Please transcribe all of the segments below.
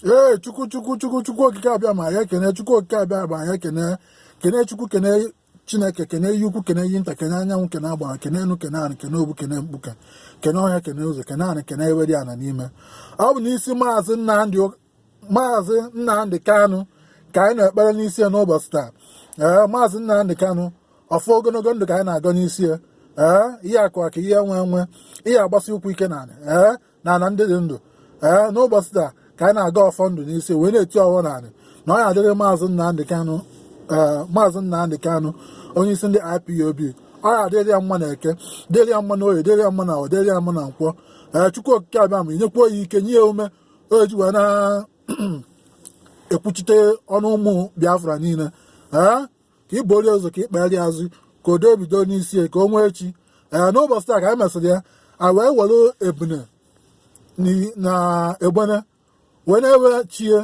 Ee, Chukwu, Chukwu, Chukwu, Chukwu Okike Abịama, anyị ekene. Chukwu Okike Abịama, anyị ekene. Kene Chukwu, kene Chineke, kene iyi ukwu, kene iyi nta, kene anyanwụ, kene agbara, kene enu, kene anị, kene obu, kene mkpuke, kene ọhịa, kene ụzọ, kene anị, kene eweri ana n'ime. Ọ bụ n'isi Maazị Nnamdị Kanụ ka anyị na-ekpere n'isi ya n'ụbọchị taa. Ee, Maazị Nnamdị Kanụ, ọfọ ogologo ndụ ka anyị na-agọ n'isi ya. Ee, ihe akụ akụ, ihe enwe enwe, ihe agbasi ụkwụ ike n'anị, ee, na ana ndị dị ndụ. Ee, n'ụbọchị taa ka anyị na-aga ọfọ ndụ n'isi, wee na-eti ọwọ n'anị na ọ ya adịrị Maazị Nnamdị Kanụ, ee, Maazị Nnamdị Kanụ, onye isi ndị IPOB, ọ ya adịrị ya mma na Eke, dịrị ya mma na Oye, dịrị ya mma na Awọ, dịrị ya mma na Nkwọ. Ee, Chukwu Okike Abịama nyekwuo ya ike, nye ya ume o ji wee na-ekwuchite ọnụ ụmụ Biafra niile. Ee, ka ị bụrụ ụzọ, ka ị kpegharị azụ, ka udo bido n'isi ya, ka o nwee echi. Ee, n'ụbọchị taa ka anyị mesịrị ya, a wee were ebune na egbene wee na-ewe chie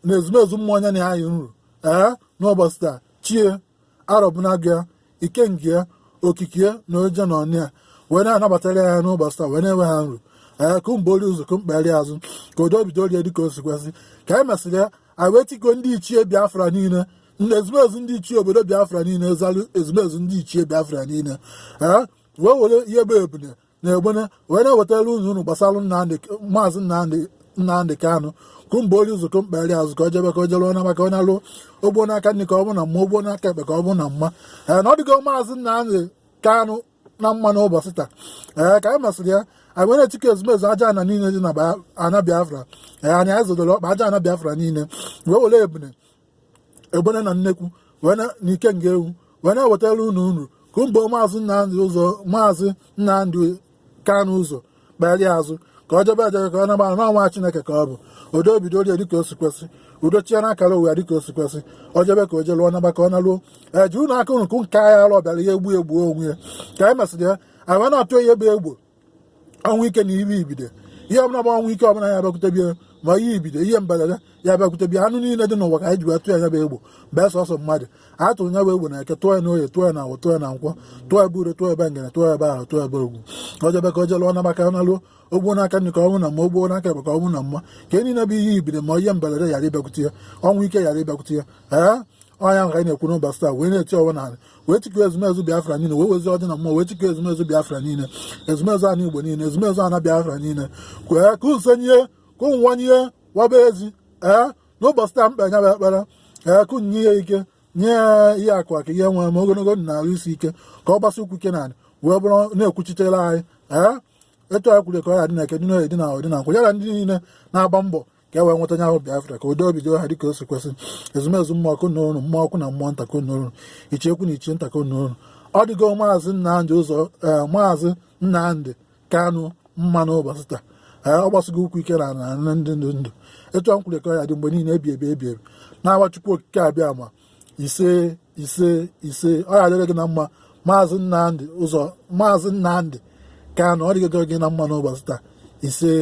na ezumezu mmụọ anya na anyị nru. Ee, n'ụbọchị taa, chie arọbụnagụ ya, ikenga ya, okike na oje na ọnị ya, wee na-anabatara ya n'ụbọchị taa, wee na-enwe ha nru. Ee, ka mgbe ori ụzọ, ka mkpegharị azụ, ka udo bido rie dịka o si kwesị. Ka anyị mesịrị ya, anyị wee tikuo ndị ichie Biafra niile, ndị ezumezu ndị ichie obodo Biafra niile, zalụ ezumezu ndị ichie Biafra niile. Ee, wee were ihe bụ ebune na egbene wee na-ewetara unu gbasara Nnamdị, Maazị Nnamdị Kanụ, ka mgbe ori ụzọ, ka mkpegharị azụ, ka o jebe, ka o jeruo na maka onye alụ ogbuo n'aka nri ka ọ bụ na mma, ogbuo n'aka ekpe ka ọ bụ na mma. Ee, na ọ dịgo Maazị Nnamdị Kanụ na mma n'ụbọchị taa. Ee, ka anyị mesịrị ya, anyị were etikọ ezumezu aja ana niile dị na ana Biafra. Ee, anyị zodoro ọkpa aja ana Biafra niile, wee were ebune, egbene na nnekwu wee na ikenga ewu wee na-ewetara unu ka mgbe Maazị Nnamdị ụzọ, Maazị Nnamdị Kanụ ụzọ, kpegharịa azụ, ka ọ jebe ejebe, ka ọ naba n'ọnwa Chineke, ka ọ bụ udo bido rie dịka o si kwesị, udo chia n'akara ụwa dịka o si kwesị. O jebe ka o jee lụọ, naba ka ọ naluo. Ee, ji unu aka unu kụ nke agha alụ ọbịara ihe egbu egbuo onwe ya. Ka anyị mesịrị ya, anyị wee na-atụ ihe bụ egbo ọnwụ ike na ibe ibide, ihe ọbụla bụ ọnwụ ike ọbụla ya bịakwute bie, ma ihe ibide, ihe mberede ya bịakwute bịa. Anụ niile dị n'ụwa ka anyị ji wee tụọ ya bụ egbo bee sọsọ mmadụ. Anyị tụrụ ya bụ egbo na Eke, tụọ ya n'Oye, tụọ ya na Awọ, tụọ ya na Nkwọ, tụọ ebe Ure, tụọ ebe Ngene, tụọ ebe Ahụ, tụọ ebe Ogwu. O jebe ka o jee lụọ, naba ka ọ naluo. Ogbuo n'aka nri ka ọ bụ na mma, ogbuo n'aka ekpe ka ọ bụ na mma, ka e niile bụ ihe ibide ma ihe mberede ghara ịbịakwute ya, ọnwụ ike ghara ịbịakwute ya. Ee, ọnya ka anyị na-ekwu n'ụbọchị taa, wee na-eti ọwụ n'ala, wee tikọ ezumezu Biafra niile, wee wezi ọdị na mmụọ, wee tikọ ezumezu Biafra niile, ezumezu ana Igbo niile, ezumezu ana Biafra niile, kwee ka usenye ka ụmụnwanye waba ezi. Ee, n'ụbọchị taa mkpa nya bụ ekpere. Ee, ka nye ya ike, nye ya ihe akụ akụ, ihe nwere ma ogologo ndụ na arụ isi ike, ka ọ gbasa ụkwụ ike n'ala wee bụrụ na-ekwuchitere anyị. Ee, etu anyị kwuru ka ọ ya dị na Eke, dị n'Oye, dị na Awọ, dị na Nkwọ, ya na ndị niile na-agba mbọ ka e wee nweta nya ahụ Biafra, ka udo bido ha dịka o si kwesị. Ezumezu mmụọ ọkụ n'olu, mmụọ ọkụ na mmụọ nta n'olu, ichie ekwu na ichie nta n'olu. Ọ dịgo Maazị Nnamdị ụzọ, ee, Maazị Nnamdị Kanụ mma n'ụbọchị taa. Ee, ọ gbasigo ụkwụ ike na na ndị ndụ ndụ. Etu a m kwuru ka ọ ya dị mgbe niile ebi ebi ebi ebi na-awa Chukwu Okike Abịama. Ise, ise, ise. Ọ ya adịrị gị na mma, Maazị Nnamdị ụzọ, Maazị Nnamdị Kanụ. Ọ dịgo gị na mma n'ụbọchị taa. Ise.